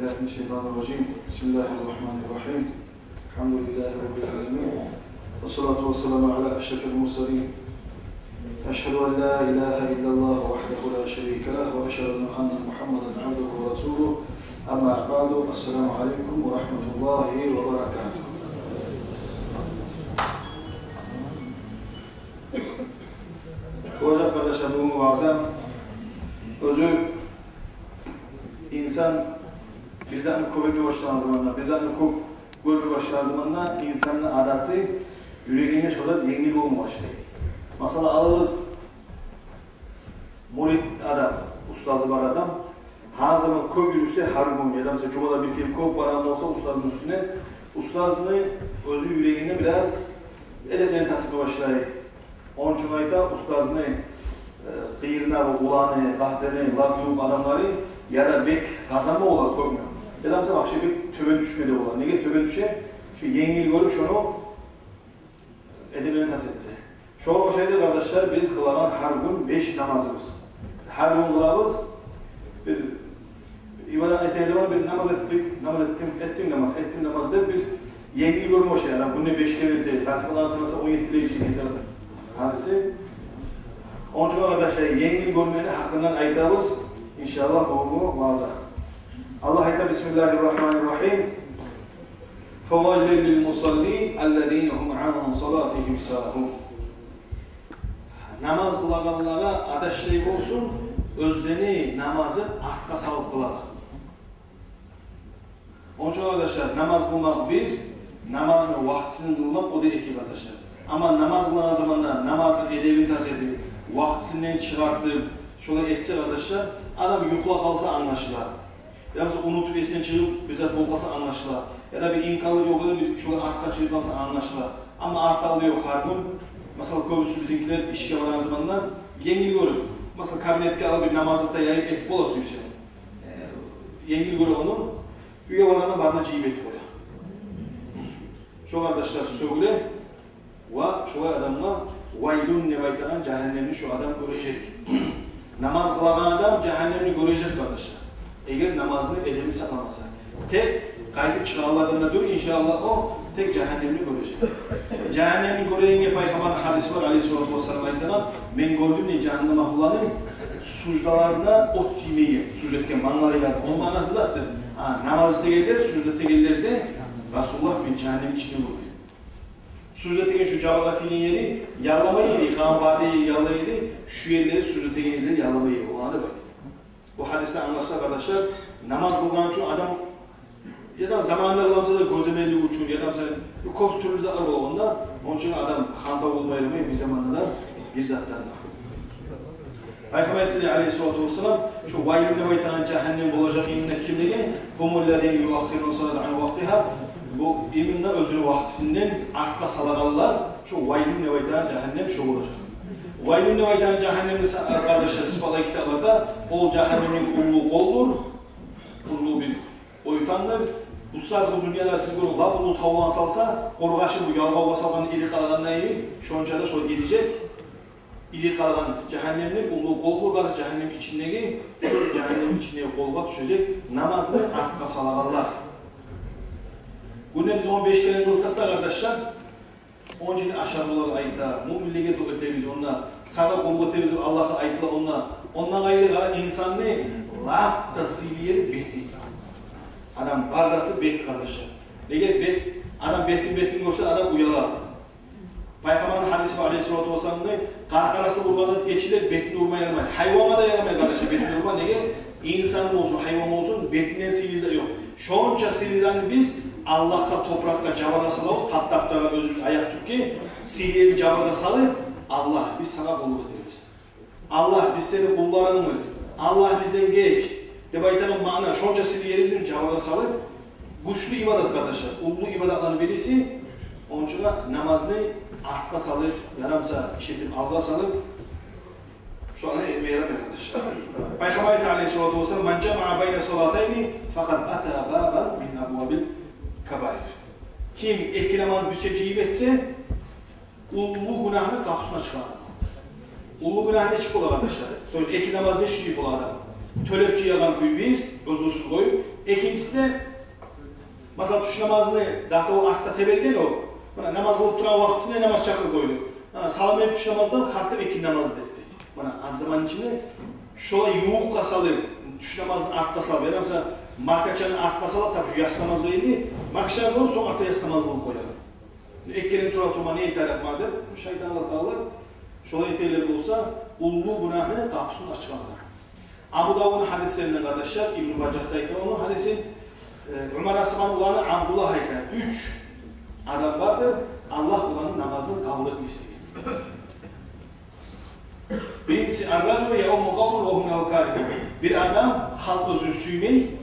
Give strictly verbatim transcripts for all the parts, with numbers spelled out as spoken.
من الشيطان الرجيم. بسم الله الرحمن الرحيم. الحمد لله رب العالمين. والصلاة والسلام على أشرف المرسلين. أشهد أن لا إله إلا الله وحده لا شريك له، وأشهد أن محمدا عبده ورسوله. أما بعد، السلام عليكم ورحمة الله وبركاته. Гёрежек, къардашлар, бугюн ваъза оьзю инсан бир затны кёп эте башлагъан заманда, бир затны кёп гёрме башлагъан заманда инсанны адаты, юрегине шо зат енгил болма башлай. Масала, алыгъыз, мурит адам, устазы бар адам, гьар заман кёп юрюсе, гьар гюн, яда масала, жумада бир керен кёп барагъан болса устазны уьстюне, устазны оьзю юрегине бираз эдеплени тас этме башлай. Ону учун айта, устазны, э, къырыйындагъы уланы, къатыны, лап ювукъ адамлары, яда бек къазанма олар кёпню, яда масала, вообще бек тёбен тюшме де олар. Неге тёбен тюше? Чюнки енгил гёрюп шону эдеплени тас этсе. Шогъар ошайды, къардашлар, биз къылагъан гьар гюн беш намазыбыз. Гьар гюн къылабыз. Бир ибадат этеген заман бир намаз этдик, намаз этдим, этдим намаз, этдим намаз деп бир енгил гёрме башлай. Адам гюнде беш керен эте, ратибаланы санаса, он етти де ичине гете гьадиси. Ону учун, къардашлар, енгил гёрмени гьакъындан айтабыз, иншааллагь, бугюнгю ваъза. Аллагь айта: بسم الله الرحمن الرحيم. فويل للمصلين الذين هم عن صلاتهم ساهون. Намаз къылагъанлагъа адашдай болсун, оьзлени намазын артгъа салып къылагъан. Ону учун, къардашлар, намаз къылмакъ бир, намазны вакътисин къылмакъ, о да эки, къардашлар. Амма намаз къылагъан заманда намазны эдебин тас этип, вакътисинден чыгъартып, шолай этсе, къардашлар, адам юхлап къалса англашыла. Яда масала, унутуп, эсинден чыгъып, бир зат болуп къалса англашыла. Яда бир имканлыкъ ёкъ эди, бир шолай артгъа чыгъып къалса англашыла. Амма арт-алды ёкъ гьар гюн. Масала, кёбюсю бизинкилер ишге барагъан заманда енгил гёрюп, масала, кабинетге алып, бир намазлыкъда яйып этип бола сюйсе. Э, енгил гёре ону, уьйге баргъанда барын да жыйып этип къоя. Шо, къардашлар, сёгюле. Ва шолай адамгъа вайлун деп айтагъан жагьаннемни шо адам гёрежек. Намаз къылагъан адам жагьаннемни гёрежек, къардашлар, эгер намазны эдебин сакъламаса. Тек къайтып чыгъагъанлардан да тюгюл, иншааллагь, о тек жагьаннемни гёрежек. Жагьаннемни гёрегенге Пайхаммарны гьадиси бар, алейгьиссалату вассалам, айтагъан: «Мен гёрдюм, – дей, – жагьаннем агьлуланы суждаларына от тиймеге, сужда этген мангалайларына». Ону маънасы затдыр. А, намаз этегенлер, сужда этегенлер де, Расулуллагь, мен жагьаннемни ичинде гёрдюм. Сужда этеген шу жабыргъа тийген ери яллама ери, къан бары яллай ери, шу ерлери, сужда этеген ерлери яллама ери. Оланы деп айта. Бу гьадисден англашыла, къардашлар, намаз къылгъан учун адам, яда заманында къыламса да, гёземеллик учун, яда масала, бу кёп тюрлю затлар болгъанда, ону учун адам хантав болма ярамай бир заманда да, бир затдан да. Пайхаммар айтды, алейгьиссалату вассалам, шо вайлун деп айтагъан жагьаннем болажакъ именно кимлеге? «هم الذين يؤخرون الصلاة عن وقتها». Бу именно оьзюню вакътисинден артгъа салагъанлар, шо вайлун деп айтагъан жагьаннем шо болажакъ. Вайлун деп айтагъан жагьаннемни са-, къардашлар, сыпатлай китапларда, ол жагьаннемни уллу къолдур, уллу бир ойтандыр. Бу сагьат бу дюньяда сиз гёрюгюз, лап уллу тавланы салса, къоргъашын бу ялгъавгъа салгъан ири къалагъандай, шонча да шо ирижек. Ири къалгъан жагьаннемни уллу къолу бар, жагьаннем ичиндеги, шо жагьаннем ичиндеги къолгъа тюшежек намазны артгъа салагъанлар. Гюнде биз он беш керен къылсакъ да, къардашлар, он жыл ашар олар айта, муъминлеге дуа этебиз онда, сагъа къуллукъ этебиз деп Аллагьгъа айтыла онда. Ондан къайры, къара, инсанны лап да сыйлы ери бети. Адам бар заты бет, къардашлар. Неге бет? Адам бетин, бетин гёрсе, адам уяла. Пайхаммарны гьадиси бар, алейгьиссалату вассаламны: «Къаркъарасы ургъан зат гечиле, бетин урма ярамай». Гьайвангъа да ярамай, къардашлар, бетин урма. Неге? Инсан болсун, гьайван болсун, бетинден сыйлы зат ёкъ. Шонча сыйлы затны биз Аллагьгъа, топуракъгъа, жабаргъа салабыз, таптакъдагъа, оьзюбюз аякъ тюпге, сыйлы ерни жабаргъа салып: «Аллагь, биз сагъа къуллукъ этебиз. Аллагь, биз сени къулларынгбыз. Аллагь, бизден геч», – деп айтагъан маъна, шонча сыйлы ерибизни жабаргъа салып, гючлю ибадат, къардашлар, уллу ибадатланы бириси. Ону учун да намазны артгъа салып, ярамаса иш этип алгъа салып, шоланы этме ярамай, къардашлар. Пайхаммар айта, алейгьиссалату вассалам: «من جمع بين الصلاتين فقد أتى بابا من أبواب الكبائر». Ким эки намазны бирче жыйып этсе, уллу гюнагьны къапусуна чыгъа адам. Уллу гюнагь нечик бола, къардашлар? То есть эки намазны нечик жыйып бола адам? Тёлеп жыягъан кюй бир, узурсуз къоюп, Экинчиси де, масала, тюш намазны дагъы о артгъа теберген о. Муна намаз къылып турагъан вакътисинде намаз чакъырып къойду. Гьа, салам берип тюш намаздан, къайтып экинди намаз да этди. Муна аз заман ичинде шолай ювукъгъа салып, тюш намазны артгъа салып, яда масала, маркачаны артгъа салып, тап шу яссы намазгъа гелди, маркачаны къылып, сонг артда яссы намаз къылып къояды. Эккелин тура турма не этер, япма деп, шайтан алар, шолай этегенлер болса, уллу гюнагьны къапусун ачгъандыр. Абу Давудну гьадислеринден, къардашлар, Ибну Мажагьда айтгъан ону гьадисин, э, Умар асгьабаны уланы Абдуллагь айта: уьч адам бардыр, Аллагь оланы намазын къабул этмес деген. Биринчиси: «Ар-ражулу яумму къавман ва гьум лаху каригьун». Бир адам, халкъ оьзюн сюймей,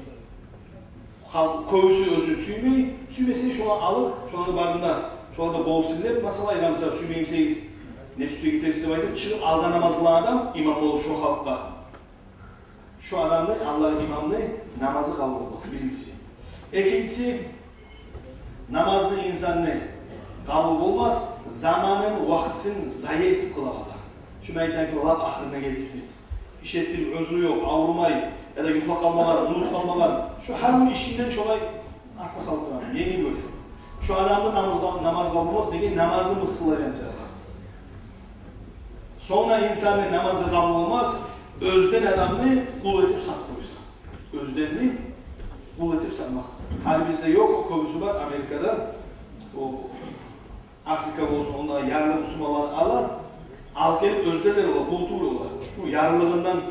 халкъ, кёбюсю оьзюн сюймей, сюймесе, шоланы алып, шоланы барын да, шоланы да къолун силлеп, масала, яда масала, сюймеймисиз, не сюйсе гетерсиз деп айтып, чыгъып алда намаз къылагъан адам имам болуп шо халкъгъа. Шо адамны, Аллагь, имамны намазы къабул болмас, биринчиси. Экинчиси, намазны инсанны къабул болмас, заманын, вакътисин зая этип къылагъан адам. Шо мен айтгъан кюйде лап ахырына гелтирди. Иш этдирип, оьзюню ёкъ, аврумай, яда юхлап къалмагъан, унутуп къалмагъан. Шо гьар гюн ишинден шолай артгъа салып турагъан, нени гёре. Шо адамны намазы, намазы къабул болмас, неге, намазны мысгъыллагъан саялы. Сонг да инсанны намазы къабул болмас, оьзден адамны къул этип сатып къойса. Оьзденни къул этип сатмакъ. Гьали бизде ёкъ, кёбюсю бар Америкада. О Африка болсун, онда ярлы бусурманланы ала, алып гелип, оьзлер де бола, къул тюгюл олар. Шу ярлылыгъындан,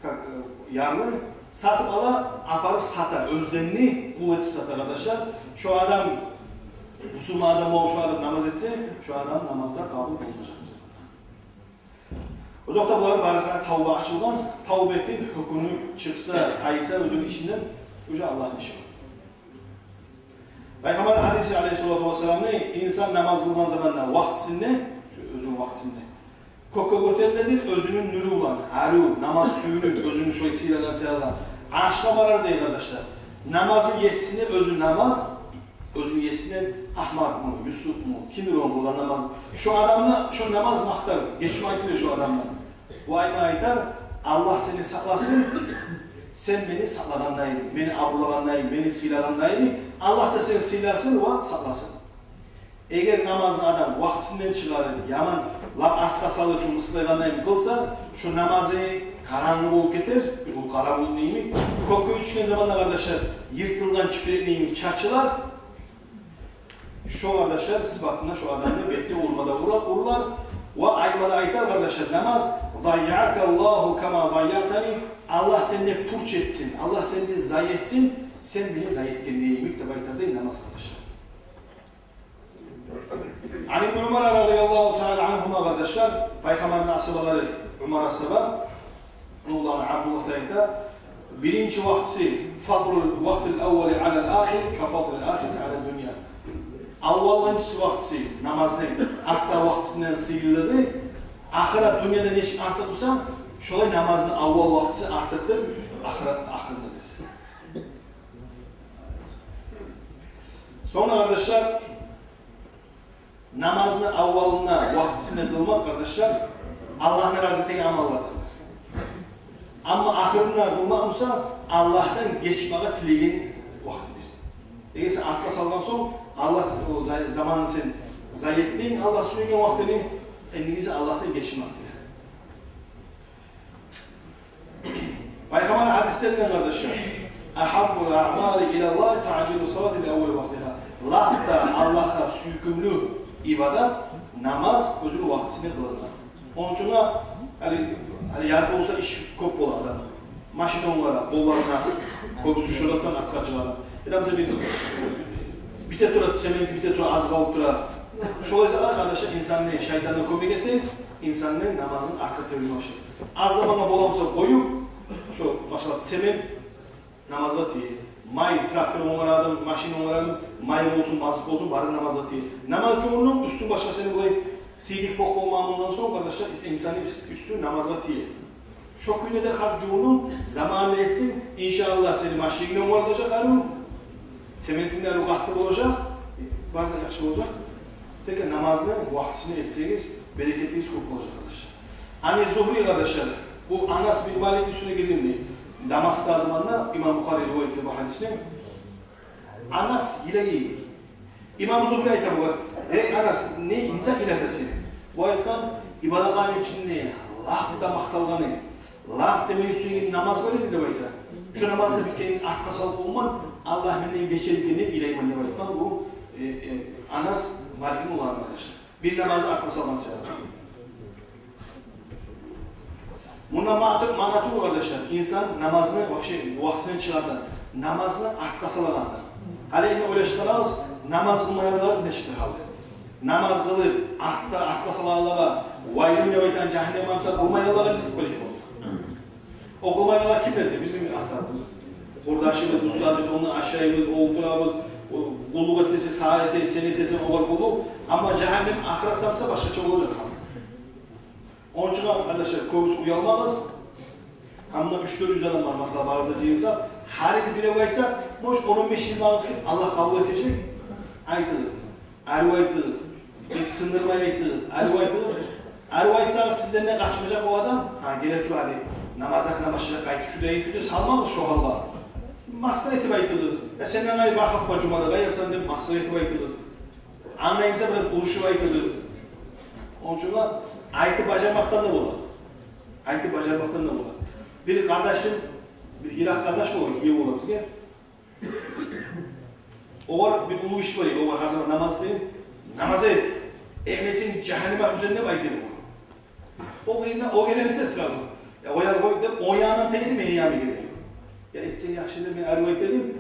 как, э, ярлы, сатып ала, апарып сата, оьзденни къул этип сата, къардашлар. Шо адам бусурман адам болуп, шо адам намаз этсе, шо адам намазы да къабул болмажакъ. Озокъда, булар барысына тавба ачылгъан, тавба этип, гьёкюнюп чыкъса, тайса оьзюню ишинден, уже Аллагьны иши бар. Пайхаммар гьадиси, алейгьиссалату вассаламны: инсан намаз къылгъан заманда, вакътисинде, шу оьзюню вакътисинде, кёкге гётериледир оьзюню нюрю булан, арив, намаз сююнюп, оьзюню шолай сыйлагъан саялы, аршгъа барар дей, къардашлар. Намазны есине, оьзю намаз, оьзюню есине, Агьматмы, Юсупму, кимдир ону къылгъан намаз. Шо адамны шо намаз макътар, гечме айтылыр шо адамдан. Бу айтма айтар: «Аллагь сени сакъласын, сен мени сакълагъандайын, мени абурлагъандайын, мени сыйлагъандайын, Аллагь да сени сыйласын ва сакъласын». Эгер намазны адам вакътисинден чыгъарып, яман, лап артгъа салып, шо мысгъыллагъандайын къылса, шо намазы къарангы болуп гетер, бу къара булут йимик. Кёкге учген заманда, къардашлар, йыртылгъан чюпюрек йимик чачылар. Шо, къардашлар, сыпатында шо адамны бетине урма да ура-, урулар. Ва айтма да айтар, къардашлар, намаз: «Дайяака Аллагьу кама дайяатани». Аллагь сени де пуч этсин, Аллагь сени де зая этсин, сен мени зая этгендей йимик, деп айтар дей намаз, къардашлар. Ан ибни Умар радияллагьу таала ангьума, къардашлар, Пайхаммарны асгьабалары Умар асгьаба, ону уланы Абдуллагь да айта: биринчи вакътиси, фадлул вакътил аввали алал ахири ка фадлил ахирати ала дунья. Аввалгъынчысы вакътиси намазны артдагъы вакътисинден сыйлылыгъы, ахырат дюньядан нечик артыкъ буса, шолай намазны аввал вакътиси артыкъдыр ахырат, ахырындан эсе. Сонг да, къардашлар, намазны аввалында, вакътисинде къылмакъ, къардашлар, Аллагьны рази этеген амаллардандыр. Амма ахырында къылмакъ буса, Аллагьдан гечмеге тилеген вакътидир. Эгер сен артгъа салгъан сонг, Аллагь, о за-, заманын сен зая этдинг, Аллагь сюеген вакътини, энди буса Аллагьдан гечмек тиле. Пайхаммарны гьадислеринден, къардашлар: «Агьаббул аъмали илаллагьи таъжилу салати ли аввали вакътигьа». Лап да Аллагьгъа сюйкюмлю ибадат намаз оьзюню вакътисинде къылынгъан. Ону учун да гьали, гьали яз болса иш кёп бола адам. Машин онгара, къоллары нас, кёбюсю шо затдан артгъа чыгъа адам. Яда бизде бир бите тура, цемент бите тура, аз къалып тура. Шолай затлар, къардашлар, инсанны, шайтанны кёмек эте, инсанны намазын артгъа тебере башлай. Аз замангъа бола буса къоюп, шо, машаллагь, цемент намазгъа тие. Май, трактор онгарады, машин онгарады, май болсун, мазут болсун, бары намазгъа тие. Намаз жувунунг, уьстюнг-башынг сени булай сийдик-бок болмагъан сонг, къардашлар, инсанны уьс-, уьстю намазгъа тие. Шо кюйде де гьакъ жувунунг, заманында этсенг, иншааллагь, сени машининг де онгарылажакъ арив, цементинг де арив къатты болажакъ, бары зат яхшы болажакъ. Тек намазны вакътисинде этсегиз, берекетигиз кёп болажакъ, къардашлар. Ани Зугьри, къардашлар, бу Анас бин Маликни уьстюне гелгенди. Намаз къылгъан заманда, имам Бухари риваят этген бу гьадисни, Анас йылай. Имам Зугьри айта бугъар: «Эй Анас, не, нечик йылайсан?» Бу айтгъан: «Ибадатны ичинде лап да макъталгъаны, лап да мени сюеген намаз бар эди, — деп айта. — Шо намазны бир керен артгъа салып къойсам, Аллагь менден гечер экен деп йылайман», — деп айтгъан бу, э, э, Анас Маликни уланы, къардашлар. Бир намазны артгъа салгъан себеп. Мунда маъна, маъна тюгюл, къардашлар, инсан намазны вообще вакътисинден чыгъаргъан, намазны артгъа салагъанда. Гьали энни ойлашып къарагъыз, намаз къылмайгъанлар нечик гьалы? Намаз къылып, артгъа, артгъа салагъанлагъа вайлун деп айтагъан жагьаннем амса, къылмайгъанлагъа нечик болур? О къылмайгъанлар кимлердир? Бизин атабыз, къурдашыбыз, устазыбыз, онда ашайбыз, олтурабыз, о, къуллукъ этмесе, сагъа эте, сен этесен огъар къуллукъ. Амма жагьаннем, ахыратда буса, башгъача болажакъ. Ону учун, къардашлар, кёбюсю уялмагъыз. Гьамда уьч-дёрт юз адам бар, масала, бары да жыйылса, гьаригиз биревге айтса, может, он-он беш йылдан алгъасыз, Аллагь къабул этежек. Айтыгъыз. Арив айтыгъыз. Бек сындырмай айтыгъыз. Арив айтыгъыз. Арив айтсагъыз, сизден де къачмажакъ о адам. Гьа, геле тур гьали, намаз гьакъына башлажакъ, къайтып шу да айтып, салмагъыз шо гьалгъа. Масхара этип айтыгъыз. «Я, сенден къайры бир халкъ бар жумада, къайда барасан?» — деп масхара этип айтыгъыз. Англай буса, бираз урушуп айтыгъыз. Ону учун да айтып бажармакъдан да бола. Айтып бажармакъдан да бола. Бир къардашым, бир йыракъ къардаш бола, гиев бола бизге. Огъар бир уллу иш бар эди, огъар гьар заман намаз дей. «Намаз эт, этмесенг, жагьаннемге тюшесен», — деп айта эди. О къыйында, о геле буса сразу: «Я, къой, къой», — деп, онг янындан тегеди, мени яныма геле. «Я, этсенг яхшы», — деп, мен арив айта эдим.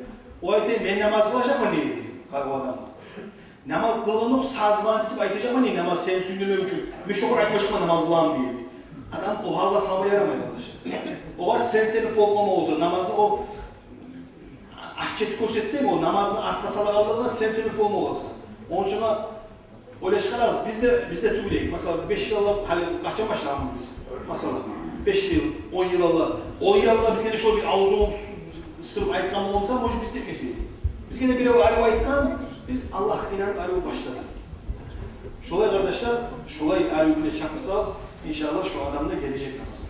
О айта: «Мен намаз къылажакъман», — дейди. Къара, о адам: «Намаз къылгъанлыкъ, сазман этип айтажакъман, не, намаз сени сюйгенлигинг учун. Мен шогъар айтмажакъман намаз къыламан», — дейди. Адам о гьалгъа салма ярамай, къардашлар. Огъар сенсирлик болуп къалма болса, намазны о отчет гёрсетсенг, о намазны артгъа салагъанлыгъына сенсирлик болма болса. Ону учун да ойлашып къарагъыз, бизде, бизде тюгюл эди. Масала, беш йыл алда, гьали къачан башлагъанбыз биз? Масала, беш йыл, он йыл алда. Он йыл алда бизге де шолай бир авзун ыстырып айтгъан болса, может, биз де этмес эдик. Бизге де бирев арив айтгъан, биз Аллагьгъа инанып арив башладыкъ. Шолай, къардашлар, шолай арив кюйде чакъырсагъыз, иншааллагь, шо адам да гележек намазгъа.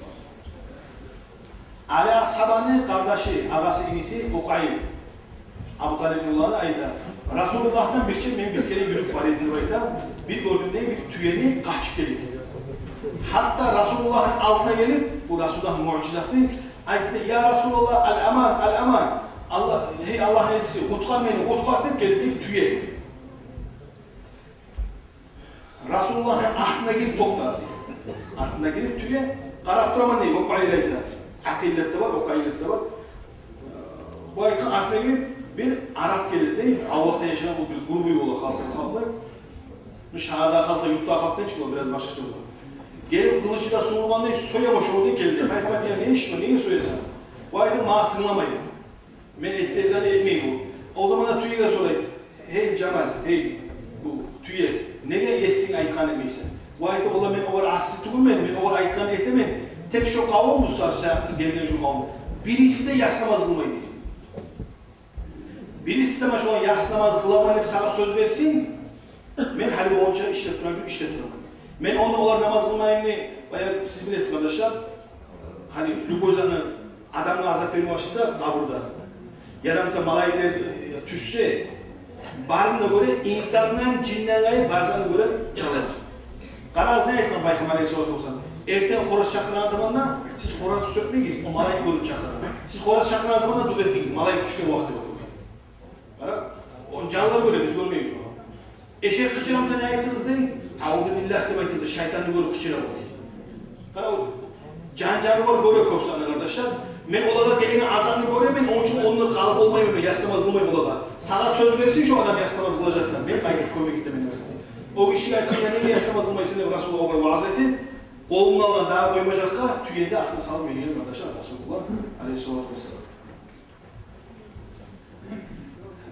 Али асгьабаны къардашы, агъасы, иниси Укъайл, Абу Талипни уланы, айта: «Расулуллагьдан бирче мен бир керен юрюп бара эдим, — деп айта, — бир гёрдюм, — дей, — бир тюени къачып геле эди. Гьатта Расулуллагьны алдына гелип, бу Расулуллагьны муъжизаты, айтды: „Я Расулаллагь, ал-аман, ал-аман! Аллагь, гьей Аллагьны элчиси, къутгъар мени, къутгъар“, — деп гелди тюе». Расулуллагьны артына гелип токътады. Артына гелип тюе, къарап тураман, дей, Укъайл айта. Акъил деп де бар, Укъайл деп де бар. Бу айтгъан, артына гелип бир арап геле, дей, авлакъда яшайгъан, бу бир гурбуй бола, халкъ, халкъ. Бу шагьардагъы халкъ да, юртдагъы халкъ да чы бола, бираз башгъача бола. Гелип къылычы да сувургъан, дей, соя башлады, дей, гелди. Къайтма дей: «Не иш бу, неге соясан?» Бу айта: «Магъа тынгламай. Мен этген затны этмей бу». О заманда тюеге сорай: «Гьей жамал, гьей, бу тюе, неге есинг айтгъанны этмейсен?» Бу айта: «Валлагь, мен огъар асси тюгюлмен, мен огъар айтгъанны этемен. Тек шо къавум, бу сагъа гелген шо къавум, бириси де яссы намаз къылмай, — дей. — Бириси де, ман шолар яссы намаз къыламан деп сагъа сёз берсин, мен гьали болгъунча ишлеп турагъан, ишлеп тураман. Мен онда олар намаз къылмайгъанны, баягъы, сиз билесиз, къардашлар, гьали любой затны, адамгъа азап берме башласа къабурда, яда буса малайиклер, э, тюшсе, барын да гёре, инсандан, жинден къайры, барын да гёре, чалар. Къарагъыз, не айтгъан Пайхаммар алейгьиссалату вассалам: эртен хораз чакъыргъан заманда сиз хоразны сёкмегиз, о малайик гёрюп чакъыра. Сиз хораз чакъыргъан заманда дуа этигиз, малайик тюшген вакъти болуп». Къара, ону жанлар гёре, биз гёрмейбиз ону. Эшек къычыра буса, не айтыгъыз, дей? «Аузу биллагь» деп айтыгъыз, шайтанны гёрюп къычыра бу. Къара, о жан-жанывар гёре кёп саны, къардашлар. Мен олагъа гелеген азапны гёремен, ону учун онда къалып болмайман мен, яссы намаз къылмай олагъа. Сагъа сёз берсин шо адам яссы намаз къылажакъдан, мен къайтып кёмек этемен деп айтгъан. О гишиге айтгъан: «Я, неге яссы намаз къылмайсан?» — деп Расулуллагь огъар ваъза этип, къолун алгъан дагъы къоймажакъгъа, тюени де артына салып, мени, къардашлар, Расулуллагь алейгьиссалату вассалам.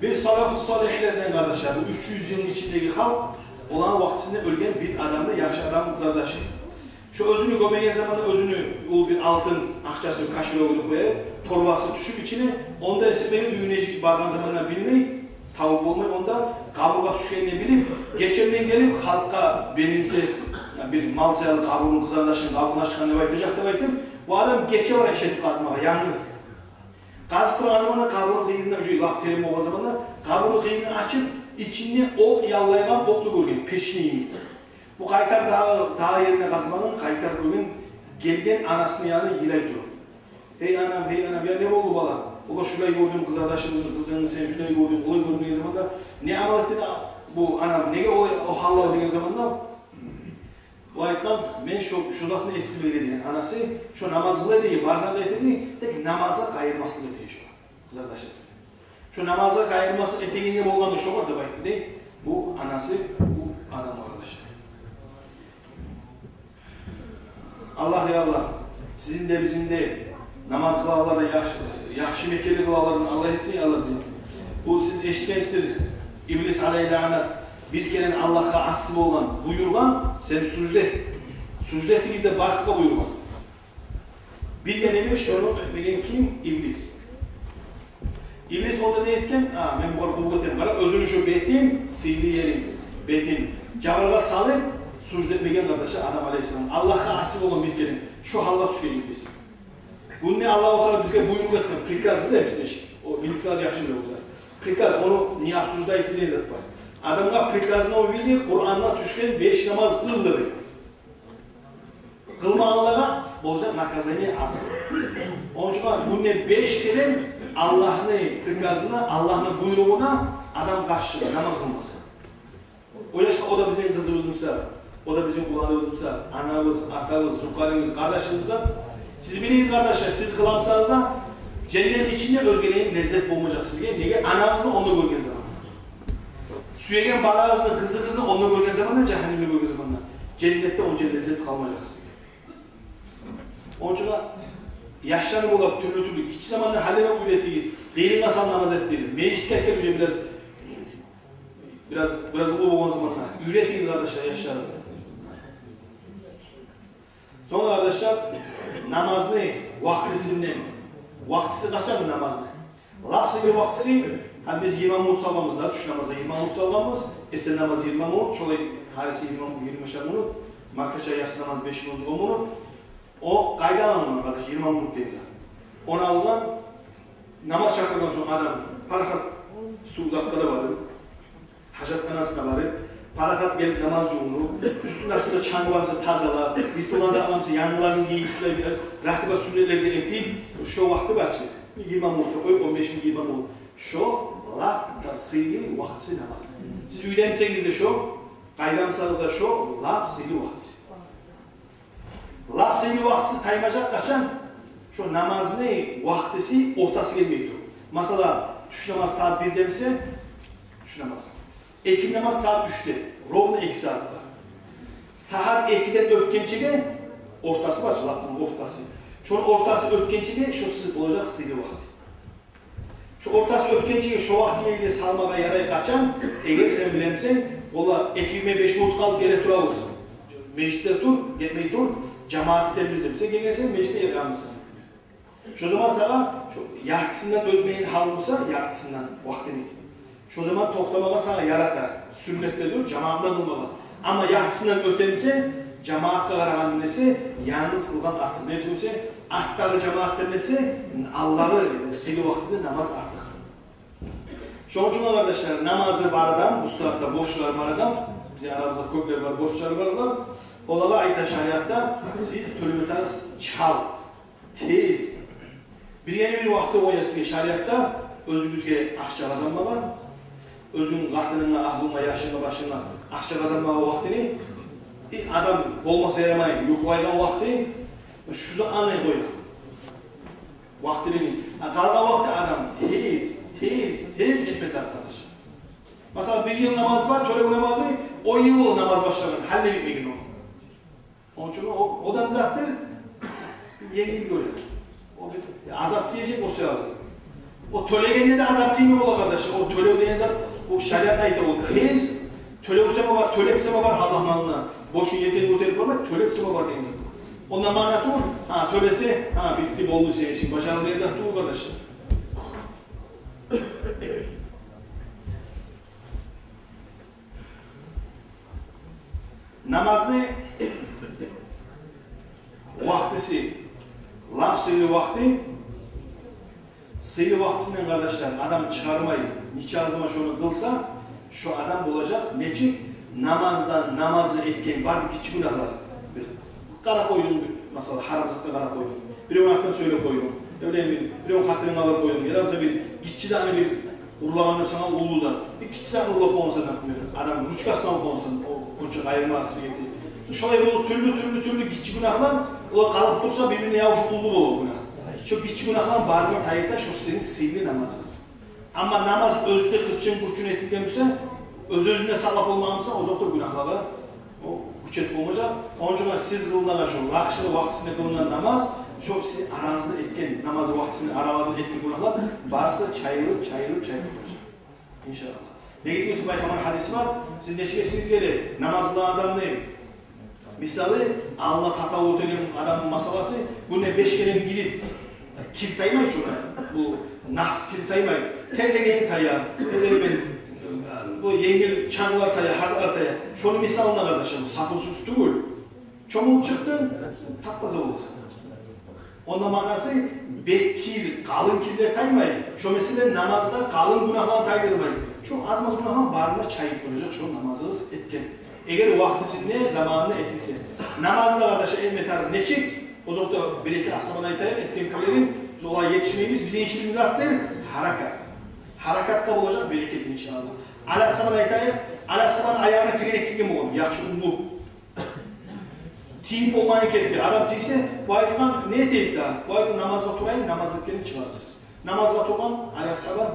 Бир салафу салигьлерден, къардашлар, бу уьч юз йылны ичиндеги халкъ, оланы вакътисинде оьлген бир адамны, яхшы адамны къардашы. Шо оьзюню гёмеген заманда оьзюню, ол бир алтын акъчасын, кошелёгюн къоя, торбасы тюшюп ичине, онда эсирмей, уьюне жыйып баргъан заманда билмей, табып болмай, онда къабургъа тюшгенин билип, гечеден гелип, халкъгъа билинсе, бир мал саялы къабурну, къызардашыны къабурун ачгъан деп айтажакъ деп айтып, бу адам гече бара иш этип къазмагъа, янгыз. Къазып турагъан заманда къабурну къыйырында, уже лап терен болгъан заманда, къабурну къыйырын ачып, ичинде от яллайгъан, отлу гёрген, печни йимик. Бу къайтар дагъы, дагъы ерине къазмагъан, къайтар гёрген, гелген анасыны янына йылай туруп: «Гьей анам, гьей анам, я не болду, балам?» «Олай, шулай гёрдюм къызардашымны къызын, сен шулай гёрдюм, олай гёрдюм», – деген заманда, не амал этди бу анам, неге олай о гьалда деген заманда, о айтгъан: «Мен шо, шо затны эсиме гелген, – деген, – анасы шо намаз къыла эди, бар зат да эте эди, тек намазгъа къайырмаслыкъ эте эди шо къызардашысын. Шо намазгъа къайырмаслыкъ этегенге болгъанды шогъар», – деп айтды дей бу анасы бу адамгъа, къардашлар. Аллагь, я Аллагь, сизин де, бизин де намаз къылагъанлардан, яхшы, яхшы мекенли къылагъанлардан Аллагь этсин, я Аллагь, бизин. Бу сиз эшитгенсиздир, иблис алайгьи лаънат бир керен Аллагьгъа асси болгъан, буюргъан: «Сен сужда эт, сужда этигиз», – деп бар халкъгъа буюргъан. Бир керен де шону этмеген ким? Иблис. Иблис онда не этген? «А, мен бугъар къуллукъ этемен». Къара, оьзюню шо бетин, сыйлы ерин, бетин жабыргъа салып, сужда этмеген, къардашлар, Адам алайгьиссалам. Аллагьгъа асси болгъан бир керен, шо гьалгъа тюшген иблис. Бунда Аллагьу Таала бизге буйрукъ этген, приказ, билебиз де, о милициялар яхшы биле болса. Приказ, ону не обсуждается деген зат бар. Адамгъа приказны о билди, Къуранда тюшген: «Беш намаз къыл», – деп. Къылмагъанлагъа болажакъ наказание азап. Ону учун гьар гюнде беш керен Аллагьны приказына, Аллагьны буйругъуна адам къаршы чыгъа, намаз къылмаса. Ойлашгъа, о да бизин къызыбызмы эсе, о да бизин уланыбызмы эсе, анабыз, атабыз, зукъарибиз, къардашыбызмы эсе. Сиз билигиз, къардашлар, сиз къыламасагъыз да, женнетни ичинде оьзгелейин леззет болмажакъ сизге. Неге? Анагъызны онда гёрген заманда, сюеген балагъызны, къызыгъызны онда гёрген заманда, жагьаннемде гёрген заманда, женнетде онча леззет къалмажакъ сизге. Ону учун яшланы бола тюрлю-тюрлю, гиччи замандан гьалиге уьйретигиз. Къыйырына салып намаз этдирип, межитге гелип, уже бираз, бираз, бираз уллу болгъан заманда уьйретигиз, къардашлар, яшларыгъызны. Сонг, къардашлар, намазны вакътисинден, вакътиси къачан намазны? Лап сыйлы вакътиси, гьали биз йигирма минут салгъанбыз да, тюш намазгъа йигирма минут салгъанбыз, эртен намаз йигирма минут, шолай гьариси йигирма, йигирмашар минут, маркача яссы намаз беш минут, он минут. О къайдан алынгъан, къардашлар, йигирма минут деген зат? Ону алгъан, намаз чакъыргъан сонг адам парахат сувдакъгъа да барып, гьажатханасына барып, парахат гелип намаз жувунуп, уьстюнде-астында чангы бар буса тазалап, йыртылгъан затлар буса янгыларын гийип, шулай бир ратиба сюннетлер де этип, шо вакъти бар чы, йигирма минут да къоюп, он беш минут, йигирма минут. Шо лап да сыйлы вакътиси намаз. Сиз уьйдемисегиз де шо, къайдамысагъыз да шо, лап сыйлы вакътиси. Лап сыйлы вакътиси таймажакъ къачан? Шо намазны вакътиси ортасы гелмей туруп. Масала, тюш намаз сагьат бирде буса, тюш намаз. Экинди намаз сагьат уьчде, ровно эки сагьат бар. Сагьат экиден оьтгенчеге, ортасы бар чы, лап ортасы. Шону ортасы оьтгенчеге шо сиз болажакъ сыйлы вакъти. Шо ортасы оьтгенчеге шо вакътиге де салмагъа ярай къачан? Эгер сен билемисен, ола, эки йигирма беш минут къалып геле турабыз, межитде тур, гетмей тур, жамаат этебиз деп сен гелгенсен, межитде ятамысан. Шо заман сагъа шо яртысындан оьтмейин гьалы буса, яртысындан вакътини, шо заман токътамагъа сагъа ярата, сюннетдир жамаатда къылмагъа. Амма яртысындан оьтемисе, жамаатгъа къарагъанда эсе, янгыз къылгъан артыкъ. Не тюгюл эсе, артдагъы жамаатдан эсе, алдагъы сыйлы вакътиде намаз артыкъ. Шону учун, къардашлар, намазы бар адам, бу сагьатда борчлары бар адам, бизин арабызда кёплер бар, борчлары бар адам, олагъа айта шариатда: сиз тёлеп ятагъыз чалт, тез. Бир гене бир вакъти къоя сизге шариатда оьзюгюзге акъча къазанмагъа, оьзюнг, къатынынга, агьлюнге, яшынга, башынга акъча къазанмагъа вакътини. Бир адам болмаса ярамай юхлайгъан вакъти, шу затны къоя вакътилени. А къалгъан вакъти адам тез, тез, тез этме тарыкъ, къардашлар. Масала, бир йыл намаз бар, тёлев намазы, он йыл болду намаз башлагъан, гьали де битмеген о. Ону учун о, одан зат бир, енгил гёре. О бир азап тиежек о саялы. О тёлегенде де азап тиймей бола, къардаш. О тёлев деген зат, о шариат айта, о тез тёлев сама бар, тёлеп сама бар Аллагьны алдына. Бошун етегин гётерип бармай, тёлеп сама бар деген зат. Ондан маъна тюгюл, гьа, тёлесе, гьа, битди, болду, сен ишинг башарылды деген зат тюгюл, къардаш. Намазны вакътиси, лап сыйлы вакъти, Сыйлы вакътисинден, къардашлар, адам чыгъармай, нече заман шону къылса, шо адам болажакъ нечик? Намаздан, намазны этген бары гиччи гюнагьлар. Бир къара къойдунг, масала, гьарам затгъа къара къойдунг. Биревню гьакъын сёйлеп къойдунг. Яда бир, биревню хатирин алып къойдунг. Яда, масала, бир гиччи затны бир урлагъанда сагъа уллу зат. Бир гиччи затны урлап къойгъансан, например, адам ручкасын алып къойгъансан, о, онча къайырмас эди. Шолай болуп тюрлю, тюрлю, тюрлю гиччи гюнагьлар, олар къалып турса, бир-бирине ябушуп уллу болур гюнагь. Шо гиччи гюнагьланы барын да тайдыра шо сени сыйлы намазынг. Амма намаз оьзю де къырчын-къурчун этилген буса, оьз-оьзюн де сакълап болмагъан буса, озокъда, гюнагьлагъа о гюч этип болмажакъ. Ону учун сиз къылынагъан шо яхшы вакътисинде къылынгъан намаз, шо сиз арагъызда этген, намаз вакътисинде араларында этген гюнагьлар барысы да чайылып, чайылып, чайылып баражакъ. Иншааллагь. Неге десе, Пайхаммарны гьадиси бар: сиз нечик эсигизге геле, намаз къылгъан адамны мисалы, алда татаввугъ деген адамны масаласы, гюнде беш керен гирип, кир таймай чы онда, бу нас кир таймай, терлеген тая, терлеген, бу енгил чанглар тая, гьазалар тая. Шону мисалына, къардашлар, бу сапун сютю тюгюл. Чомулуп чыкъдынг, тап-таза боласан. Онда маънасы, бек кир, къалын кирлер таймай. Шо мисалда намаз да къалын гюнагьланы тайдырмай. Шо аз-маз гюнагьланы барын да чайып болажакъ шо намазыгъыз этген, эгер вакътисинде, заманында этилсе. Намазны, къардашлар, этме тарыкъ нечик? Озокъда, бир-эки асгьабаны айтайыкъ, этген кюйлерин. Биз олагъа етишмейбиз, бизин ишибиз не затдыр? Гьаракат. Гьаракатгъа болажакъ берекет, иншааллагь. Али асгьабаны айтайыкъ, Али асгьабаны аягъына тегенек гирген болгъан, яхшы уллу. Тийип болмай гетди. Адам тийсе, бу айтгъан: «Не этейик дагъы?» Бу айтгъан: «Намазгъа турайым, намаз битгенде чыгъарырсыз». Намазгъа тургъан Али асгьаба,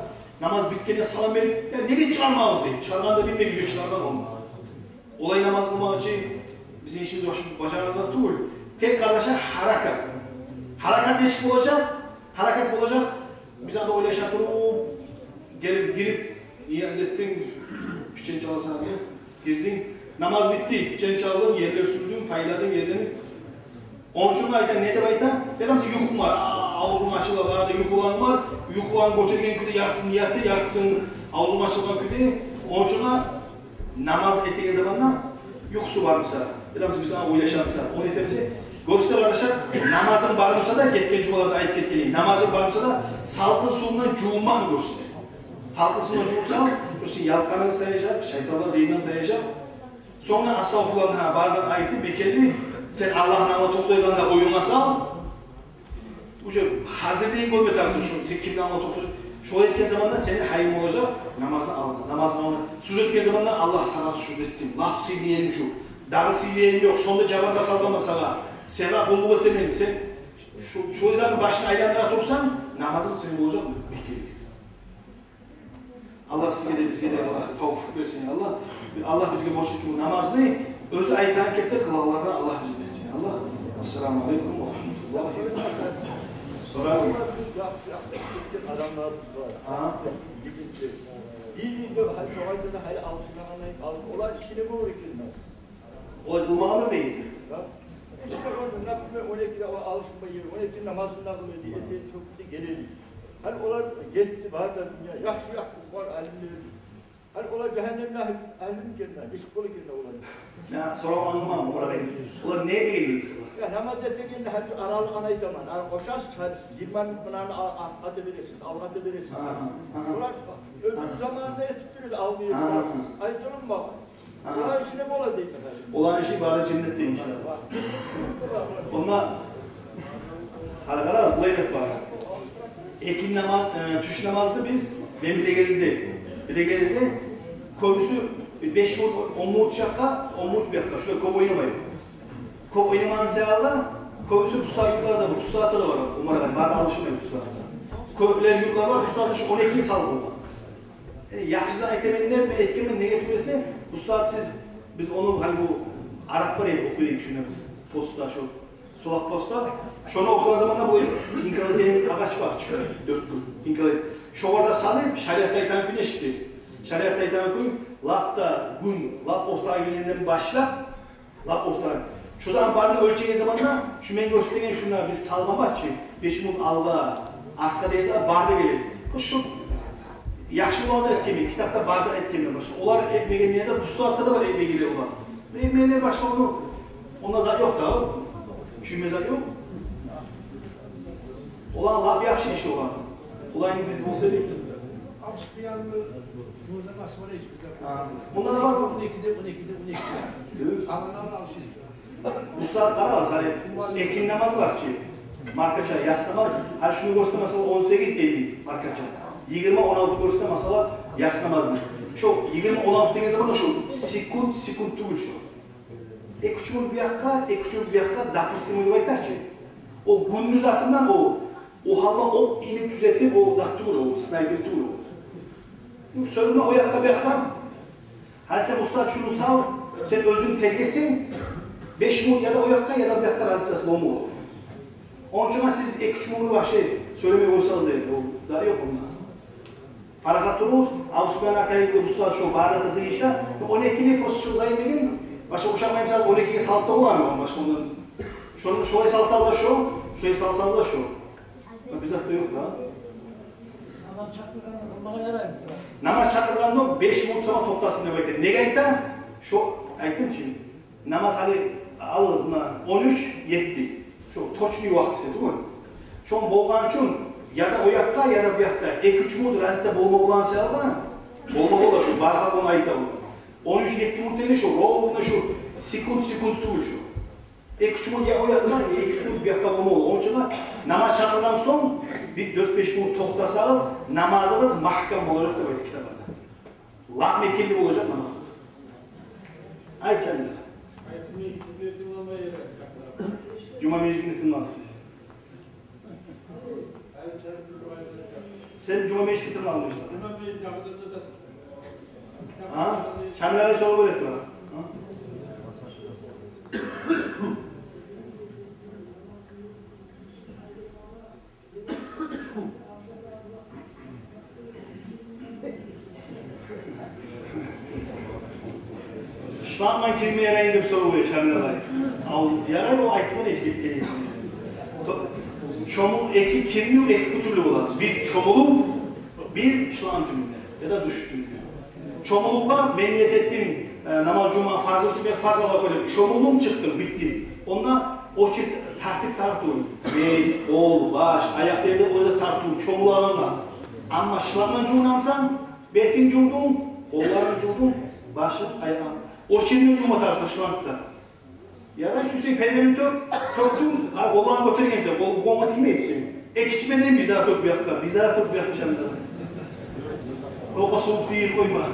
намаз битгенде салам берип: «Я, неге чыгъармагъыз?» — дей. Чыгъаргъанда билмей, уже чыгъаргъан болмагъан. Олай намаз къылмакъ учун бизин ишибиз баш-, бажарагъан зат тюгюл. Тек, къардашлар, гьаракат. Гьаракат нечик болажакъ? Гьаракат болажакъ. Биз анда ойлаша туруп, гелип, гирип, ният этдинг, пичен чаласан, гирдинг, намаз битди, пичен чалдынг, ерлер сюрдюнг, пайладынг ерлени. Ону учун айта, не деп айта? Яда сени юхунг бар, а-, авзунг ачылып, арада юхуланг бар, юхуланг гётерген кюйде, яртысын ният, яртысын авзунг ачылгъан кюйде. Ону учун намаз этеген заманда юхусу бар буса, яда биз сагъа ойлашабыз, ону этебиз. Гёрсете, къардашлар, намазынг бар буса да, гетген жумаларда айтып гетгеним, намазынг бар буса да, салкъын сувундан жувунмакъны гёрсете. Салкъын сувундан жувунсанг, шо сени ялкъанынгны тайажакъ, шайтанлар дейинден тайажакъ. Сонг да астагъфируллагь, гьа, бар зат айтып, бекерли, сен Аллагьны алдына токътайгъанда оюнга сал. Уже гьазирлигин гёрме тарыкъсан, шо сен кимни алдына токътай. Шолай этген заманда сени гьайынг болажакъ намазны алдына, намазны алдына. Сужда этген заманда: «Аллагь, сагъа сужда этдим, лап сыйлы ерим шу, дагъы сыйлы ерим ёкъ, шонда жабаргъа салгъанма сагъа, сагъа къуллукъ этемен», — сен шу, шолай затны башын айландыра турсанг, намазынг сени болажакъ бекерли. Аллагь сизге де, бизге де Аллагь тавфикъ берсин, Аллагь. Аллагь бизге борч этген бу намазны оьзю айтагъан кепде къылагъанлардан Аллагь бизин этсин, Аллагь. Ассаламу алейкум ва рагьматуллагьи ва баракатугь. Сорагъыз. Яхшы, яхшы этген адамларыбыз бар. Гьа. Йигитлер. Бир-бирде, гьали шогъар да, гьали алышынагъанлар, алыш-, олар ишине гёре экен. Олай къылмагъанлар дейсиз? Гьа? Ишине гёре, например, он экиде о алышынма геле, он экиде намазын да къыла эди, эртен чоп эди, геле эди. Гьали олар гетди, бары да дюнья, яхшы-яхшы бар алимлер. Гьали олар жагьаннемни агьлю, агьлюмю экен, нечик бола экен олар? Я, сорав англама, олар, олар не деген дейсиз олар? Я, намаз этегенде гьали шу аралыкъны айтаман. Ана къошасыз, гьали йигирма минут мунаны ал-, артгъа тебересиз, алгъа тебересиз. Агьа, агьа. Олар оьзюню заманында этип тура эди, алгъа, агьа, айтылынмагъан. Агьа. Олар ишине бола деймен гьали. Олар иши бары женнетде, иншааллагь. Бар. Онда, гьали къарагъыз, булай зат бар. Экинни намаз, э, тюш намазны биз, мен билегенде, билегенде, кёбюсю беш минут, он минут шакъгъа, он минут бу якъгъа, шулай кёп ойнамай. Кёп ойнамагъан саялы, кёбюсю бу сагьат юртларда, бу сагьатда да бар, умарагъа, бары алышынмай бу сагьатда. Кёплер юртлар бар, бу сагьатда шу он экини салып болгъан. Э, яхшы зат этемен деп мен этгенмен, неге тюгюл эсе, бу сагьат сиз, биз ону, гьали бу арап бар эди, охуй эдик шуну биз, постда, шу Солакъ постда, шону охугъан заманда бу инкалай деген агъач бар чы, дёрт гюн инкалай. Шогъар да салып, шариатда айтагъан кюйню эшитди. Шариатда айтагъан кюй, лап да гюн, лап ортагъа гелгенден башлап, лап ортагъа. Шо заман барын оьлчеген заманда, шу мен гёрсетеген, шунда биз салгъан бар чы, беш минут алгъа, артгъа деген зат бары да геле. Бу шу яхшы болгъан зат этгенмен, китапда бар зат этгенмен башгъа. Олар этмеген ерде бу сагьатда да бар этмегенлер олар. Этмегенлер башгъа, ону, онда зат ёкъ да, о. Чюйме зат ёкъ. Олар лап яхшы иш олар. Булай биз болса дейик. Алышып къоямы? Мунда да бар. Он экиде, он экиде, он экиде. Алгъанлар алышайыкъ. Бу сагьат къарагъыз, гьали экинни намазы бар чы. Маркача, яссы намаз. Гьали шуну гёрсетсе, масала, он сегиз элли маркача. Йигирма он алты гёрсетсе, масала, яссы намазны. Шо йигирма он алты деген заманда шо секунд, секунд тюгюл шо. Эки-уьч минут бу якъгъа, эки-уьч минут бу якъгъа, допустим, деп айтайыкъ чы. О гюндюз атындан о, о гьалда о илип тюзетип, о зат тюгюл о, снайпер тюгюл о. Ну, сёз юзюнден о якъгъа, бу якъгъа. Гьали сен, устаз, шуну сал, сен оьзюнг тергесенг, беш минут я да о якъгъа, я да бу якъгъа разницасы болмай. Ону учун сиз эки-уьч минутну башлай сёйлемей къойсагъыз да, о да ёкъ онда. Парахат туругъуз, Абусупиян акай, бу сагьат шо бары да тыйыш да, он экини просто шо зайын деген, башгъа ушатмаймысыз, он экиге салып да боламы, башгъа ондан. Шону шолай салсагъыз да шо, шолай салсагъыз да шо. Биз затда ёкъ да. Намаз чакъыргъанда къылмагъа яраймы? Намаз чакъыргъанда беш минут сонг токътасын деп айта. Неге айта? Шо айтдым чы. Намаз гьали алыгъыз, муна он уьч етти. Шо точный вакътиси тюгюл. Шо болгъан учун я да о якъгъа, я да бу якъгъа эки-уьч минут разница болма болагъан саялы да, болма бола, шо бары халкъ ону айта ону. Он уьч етти минут деген шо ровно шо секунд, секунд тюгюл шо. Эки-уьч минут я о якъгъа, эки-уьч минут бу якъгъа болма бола. Ону учун да намаз чакъыргъан сонг бир дёрт-беш минут токътасагъыз, намазыгъыз магькам болажакъ деп айта китапларда. Лап мекенли болажакъ намазыгъыз. Айтсанг да. Жума межитинде тынгласыз сиз. Сен жума межитинде тынгласыз. Гьа? Шамилгъа сорав берип тура. Гьа? Шлангман кирме яраймы деп сорав бере Шамил агъай. Ав, ярай, о айтгъан эшитип гелесин. То-, чомул-, эки кирмив эки тюрлю бола. Бир чомулув, бир шланг тюбюнде, я да душ тюбюнде. Чомулувгъа мен ният этдим, э, намаз жувма фарз этдим, мен фарз алып къойдум. Чомулдум, чыкъдым, битдим. Онда очередь, тартип тартыв. Бет, къол, баш, аякъ дегенде олай да тартыв, чомулагъангъа. Амма шлангман жувунасан, бетинг жувдунг, къолларынг жувдунг, башынг, аягъынг. Очередьмен жувма тарыкъсан шлангда. Ярай, сюйсенг пердени тёк, тёкдюнг, къара, къолларынг гётергенсен, къол, къолунга тиймейди сени. Экинчи пердени бирдагъы тёк бу якъгъа, бирдагъы тёк бу якъгъа, шамилгъа. Къолгъа сувукъ тийип къойма.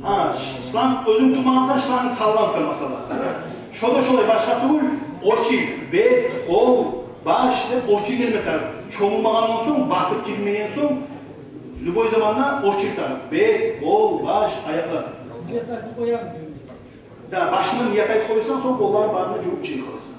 Гьа, ш-, шланг, оьзюнг тутмагъансан, шланг салгъансан масала. Шо да шолай, башгъа тюгюл, очередь, бет, къол, баш деп очередь гелме тарыкъ. Чомулмагъандан сонг, батып кирмеген сонг, любой заманда очередь тарыкъ. Бет, къол, баш, аякълар. Ният этип къоямы? Да, башына ният этип къойсанг, сонг къолларынг барын да жувуп чыгъып къаласан.